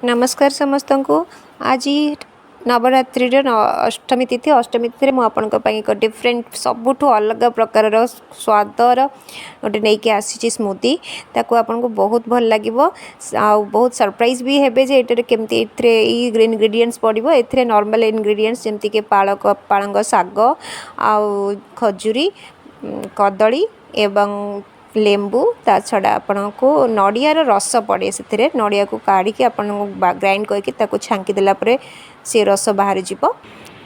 ନମସ୍କାର ସମସ୍ତଙ୍କୁ। ଆଜି ନବରାତ୍ରିର ଅଷ୍ଟମୀ ତିଥି। ଅଷ୍ଟମୀ ତିଥିରେ ମୁଁ ଆପଣଙ୍କ ପାଇଁ ଏକ ଡିଫରେଣ୍ଟ, ସବୁଠୁ ଅଲଗା ପ୍ରକାରର ସ୍ୱାଦର ଗୋଟେ ନେଇକି ଆସିଛି ସ୍ମୁଦି। ତାକୁ ଆପଣଙ୍କୁ ବହୁତ ଭଲ ଲାଗିବ ଆଉ ବହୁତ ସରପ୍ରାଇଜ୍ ବି ହେବେ ଯେ ଏଇଟାରେ କେମିତି ଏଥିରେ ଏଇ ଇନଗ୍ରିଡ଼ିଏଣ୍ଟସ୍ ପଡ଼ିବ। ଏଥିରେ ନର୍ମାଲ୍ ଇନଗ୍ରିଡ଼ିଏଣ୍ଟସ୍ ଯେମିତିକି ପାଳକ, ପାଳଙ୍ଗ ଶାଗ ଆଉ ଖଜୁରୀ, କଦଳୀ ଏବଂ ଲେମ୍ବୁ। ତା ଛଡ଼ା ଆପଣଙ୍କୁ ନଡ଼ିଆର ରସ ପଡ଼େ ସେଥିରେ। ନଡ଼ିଆକୁ କାଢ଼ିକି ଆପଣଙ୍କୁ ଗ୍ରାଇଣ୍ଡ କରିକି ତାକୁ ଛାଙ୍କି ଦେଲା ପରେ ସେ ରସ ବାହାରିଯିବ।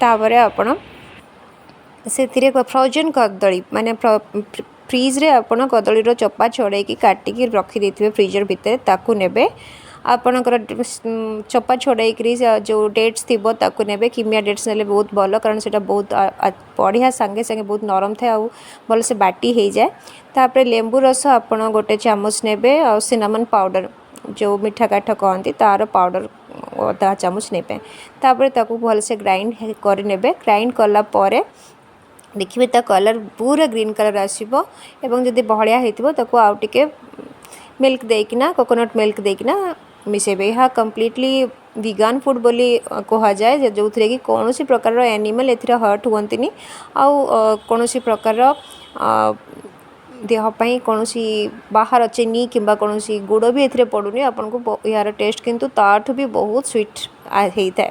ତାପରେ ଆପଣ ସେଥିରେ ଫ୍ରୋଜେନ୍ କଦଳୀ, ମାନେ ଫ୍ରିଜ୍ରେ ଆପଣ କଦଳୀର ଚୋପା ଛଡ଼େଇକି କାଟିକି ରଖିଦେଇଥିବେ ଫ୍ରିଜର୍ ଭିତରେ, ତାକୁ ନେବେ। ଆପଣଙ୍କର ଚୋପା ଛଡ଼େଇକିରି ଯେଉଁ ଡେଟ୍ସ ଥିବ, ତାକୁ ନେବେ। କିମିଆ ଡେଟ୍ସ ନେଲେ ବହୁତ ଭଲ, କାରଣ ସେଇଟା ବହୁତ ବଢ଼ିଆ, ସାଙ୍ଗେ ସାଙ୍ଗେ ବହୁତ ନରମ ଥାଏ ଆଉ ଭଲସେ ବାଟି ହେଇଯାଏ। ତାପରେ ଲେମ୍ବୁ ରସ ଆପଣ ଗୋଟେ ଚାମଚ ନେବେ ଆଉ ସିନାମନ୍ ପାଉଡ଼ର, ଯେଉଁ ମିଠା କାଠ କହନ୍ତି, ତା'ର ପାଉଡ଼ର ଅଧା ଚାମଚ ନେବେ। ତାପରେ ତାକୁ ଭଲସେ ଗ୍ରାଇଣ୍ଡ କରିନେବେ। ଗ୍ରାଇଣ୍ଡ କଲା ପରେ ଦେଖିବେ ତା କଲର୍ ପୁରା ଗ୍ରୀନ୍ କଲର୍ ଆସିବ ଏବଂ ଯଦି ବହଳିଆ ହେଇଥିବ, ତାକୁ ଆଉ ଟିକେ ମିଲ୍କ ଦେଇକିନା, କୋକୋନଟ୍ ମିଲ୍କ ଦେଇକିନା ମିଶାଇବେ। ଏହା କମ୍ପ୍ଲିଟଲି ଭିଗାନ୍ ଫୁଡ଼୍ ବୋଲି କୁହାଯାଏ, ଯେଉଁଥିରେ କି କୌଣସି ପ୍ରକାରର ଆନିମଲ୍ ଏଥିରେ ହର୍ଟ ହୁଅନ୍ତିନି ଆଉ କୌଣସି ପ୍ରକାରର ଦେହ ପାଇଁ କୌଣସି ବାହାର ଚିନି କିମ୍ବା କୌଣସି ଗୁଡ଼ ବି ଏଥିରେ ପଡ଼ୁନି। ଆପଣଙ୍କୁ ଏହାର ଟେଷ୍ଟ କିନ୍ତୁ ତା'ଠୁ ବି ବହୁତ ସୁଇଟ୍ ହେଇଥାଏ।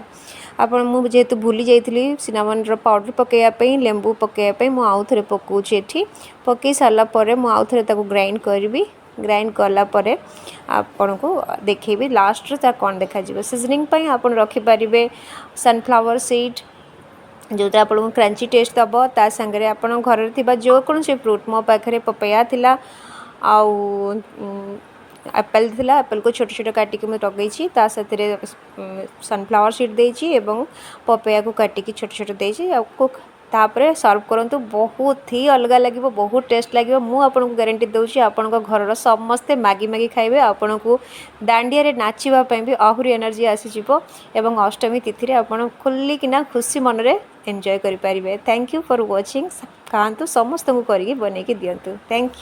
ଆପଣ ମୁଁ ଯେହେତୁ ଭୁଲି ଯାଇଥିଲି ସିନାମନ୍ର ପାଉଡ଼ର ପକାଇବା ପାଇଁ, ଲେମ୍ବୁ ପକାଇବା ପାଇଁ, ମୁଁ ଆଉ ଥରେ ପକାଉଛି ଏଠି। ପକାଇ ସାରିଲା ପରେ ମୁଁ ଆଉ ଥରେ ତାକୁ ଗ୍ରାଇଣ୍ଡ କରିବି। ଗ୍ରାଇଣ୍ଡ କଲା ପରେ ଆପଣଙ୍କୁ ଦେଖେଇବି ଲାଷ୍ଟରେ ତା କ'ଣ ଦେଖାଯିବ। ସିଜନିଂ ପାଇଁ ଆପଣ ରଖିପାରିବେ ସନଫ୍ଲାୱାର ସିଡ଼୍, ଯେଉଁଥିରେ ଆପଣଙ୍କୁ କ୍ରଞ୍ଚି ଟେଷ୍ଟ ଦେବ। ତା ସାଙ୍ଗରେ ଆପଣ ଘରରେ ଥିବା ଯେକୌଣସି ଫ୍ରୁଟ୍, ମୋ ପାଖରେ ପପେୟା ଥିଲା ଆଉ ଆପେଲ୍ ଥିଲା, ଆପେଲ୍କୁ ଛୋଟ ଛୋଟ କାଟିକି ମୁଁ ଲଗେଇଛି। ତା ସାଥିରେ ସନଫ୍ଲାୱାର ସିଡ଼୍ ଦେଇଛି ଏବଂ ପପେୟାକୁ କାଟିକି ଛୋଟ ଛୋଟ ଦେଇଛି। ଆଉ ତାପରେ ସର୍ଭ କରନ୍ତୁ, ବହୁତ ହି ଅଲଗା ଲାଗିବ, ବହୁତ ଟେଷ୍ଟ ଲାଗିବ। ମୁଁ ଆପଣଙ୍କୁ ଗ୍ୟାରେଣ୍ଟି ଦେଉଛି, ଆପଣଙ୍କ ଘରର ସମସ୍ତେ ମାଗି ମାଗି ଖାଇବେ। ଆପଣଙ୍କୁ ଦାଣ୍ଡିଆରେ ନାଚିବା ପାଇଁ ବି ଆହୁରି ଏନର୍ଜି ଆସିଯିବ ଏବଂ ଅଷ୍ଟମୀ ତିଥିରେ ଆପଣ ଖୋଲିକିନା ଖୁସି ମନରେ ଏନ୍ଜୟ କରିପାରିବେ। Thank you for watching. ଖାଆନ୍ତୁ, ସମସ୍ତଙ୍କୁ କରିକି ବନେଇକି ଦିଅନ୍ତୁ। Thank you.